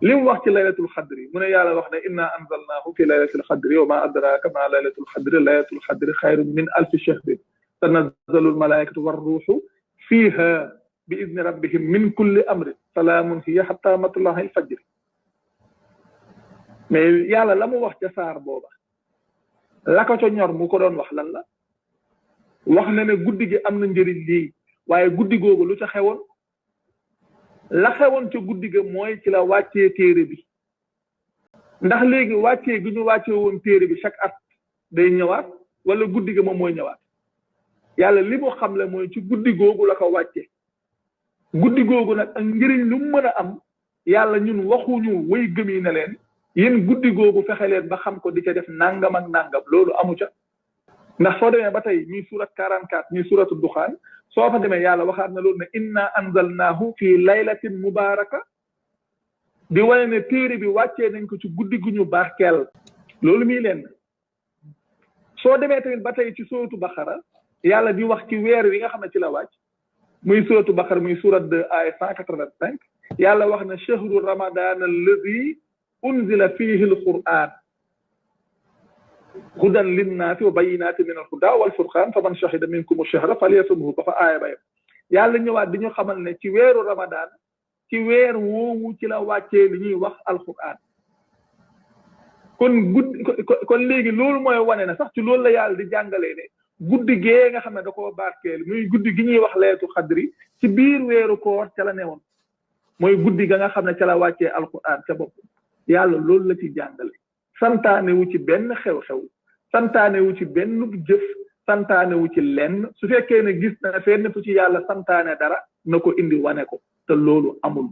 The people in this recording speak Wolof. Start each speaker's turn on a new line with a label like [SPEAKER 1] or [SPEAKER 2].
[SPEAKER 1] li mu wax ci laylatul xadri mu ne yàlla wax ne inna anzalnaahu fi laylatil xadri wa ma adraaka ma laylatul xadri xayrun min alfi shahrin tanazzalu almalaikatu warruuxu fiiha bi idni rabbihim min kulli amrin salaamun hiya hatta matla'il fajri mais yàlla la mu wax ca saar booba la ko ca ñor mu ko doon wax lan la wax na ne guddi gi am na njëriñ lii waaye guddi googu lu ca xewoon la xewoon ca guddi ga mooy ci la wàccee téere bi ndax léegi wàccee gi ñu wàccee woon téere bi chaque at day ñëwaat wala guddi ga moom mooy ñëwaat yàlla li mu xam le mooy ci guddi googu la ko wàcce guddi googu nag ak njëriñ lu mu mën a am yàlla ñun waxuñu way gëm yi ne leen yéen guddi googu fexe leen ba xam ko di ca def nangam ak nangam loolu amu ca ndax soo demee ba tey ñuy surat 44 ñuy suratu duxaan soo fa demee yàlla waxaat na loolu ne inna anzalnaahu fi laylatin mubaraka di wane ne téere bi wàccee nañ ko ci guddi gu ñu barkeel loolu muy leen soo demee tamit ba tey ci suratu baqara yàlla di wax ci weer wi nga xam ne ci la wàcc muy suratu baqara muy surat 2 ay 185 yàlla wax na chahru ramadan alladi unzila fihi alquran hudan linnaasi wa bayyinaati min alhuda walfurqaan faman shahida minkum ash-shahra falyasumhu ba fa aaya ba yàlla ñëwaat di ñu xamal ne ci weeru ramadan ci weer woowu ci la wàccee li ñuy wax alquran kon léegi loolu mooy wane na sax ci loolu la yàlla di jàngalee ne guddi gee nga xam ne da koo barkeel muy guddi gi ñuy wax leetu xadri ci biir weeru koor ca la newoon mooy guddi ga nga xam ne ca la wàccee alquran ca bopp yàlla loolu la ci jàngale santaane wu ci benn xew-xew santaane wu ci benn jëf santaane wu ci lenn su fekkee ne gis na fenn fu ci yàlla santaane dara na ko indi wane ko te loolu amul